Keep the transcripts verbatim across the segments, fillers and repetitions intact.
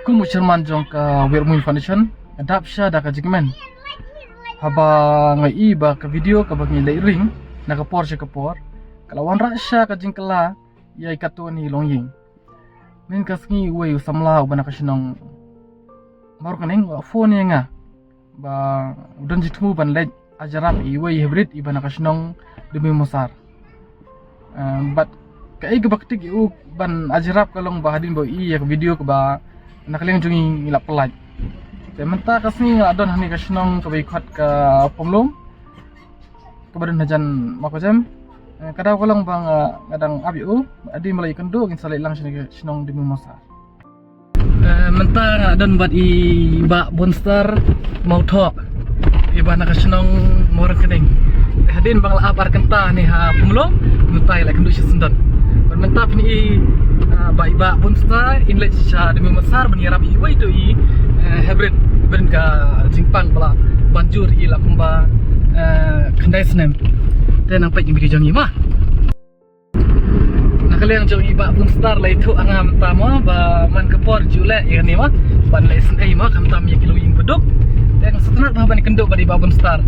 Kum u chairman jong ka Wiar Muin Foundation, nga dap sha da ka jingkmen. Haba nga i ba ka video kaba ngi leh ring na ka por sha ka por, ka la wanrah sha ka jingkylla ïa i Katto Ni Longïing. Mynta ka sngi uwei u samla uba na ka shnong Mawryngkneng u phone ïa nga ba u don jingthmu ban leit ai jyrap ïa iwei i hybrid iba na ka shnong Dumi Mawsar. Eh, bad kaei kaba ktik ïa u ban ai jyrap ka long ba hadien ba u i ïa ka video kaba na ka liang jong ngi ngi la pynlait. Te mynta ka sngi nga la don hangne ka shnong kaba i khot ka Pumlum, kaba don hajan Mawkyrjam. Eh, ka daw ka long ba nga, nga dang ap ïa u, hadien ba la ïakynduh ngin sa leit lang sha ka shnong Dumi Mawsar. Eh, mynta nga don bad i Bah Bunstar Mawthoh, iba na ka shnong Mawryngkneng. Te hadien ba nga la ap ar kynta ne ha Pumlum, mynta i la kynduh sha Sendon. Bad mynta phin i, ah, ba i Bah Bunstar in leit sha Dumi Mawsar ban ïarap iwei ito i, eh, hybrid, hybrid ka jingpang ba la ban jur i la kumba, eh, khyndai snem. Te nang peit ïa ka video jong ngi ma. Na ka liang jong i Bah Bunstar la ïathuh ha nga mynta mo ba man ka por ju leh ïa kane mo ban leh sngewbha mo khamtam ïa ki longïing baduk. Te nga sngewtynnat bha ban ïakynduh bad i Bah Bunstar.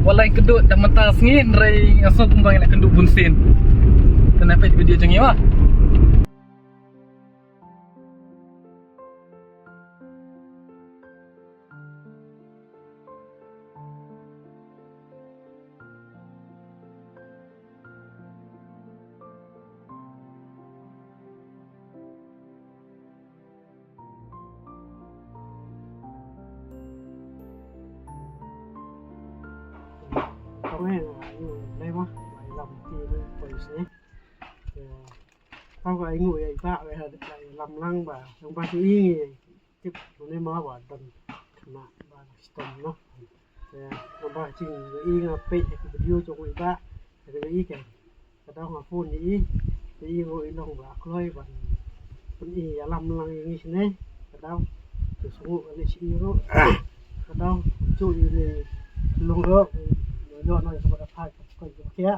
Wat la ïakynduh tang mynta ka sngi hynrei nga sngew kumba ngi la ïakynduh bun sien. Te nang peit video jong ngi mo. Tang eh, nga ïoh lei ma, ba ïalam ti ni poi sini. Tang ba ïnguh ïa i Bah, ba ïalam lang ba, tang ba shu i ngi tip, une ma ba don khynnah ba shitom noh. Te, tang ba jing ïa i nga peit ïa ka video jong i Bah, ïa i ka. Ka daw nga phone ïa i, te i ruh i long ba kloi ban, ban i ïalam lang ïa ngi shane, ka daw. Te sngew ka leh shi i ruh, ka daw, ju i ni long ruh, ïoh noh ïa kaba ka phai ka koi ka kia.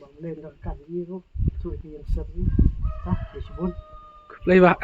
Ba mlem da ka kan i ruh, ju i ki ïeng sep i. Ta, ïa shibun. Khublei Bah.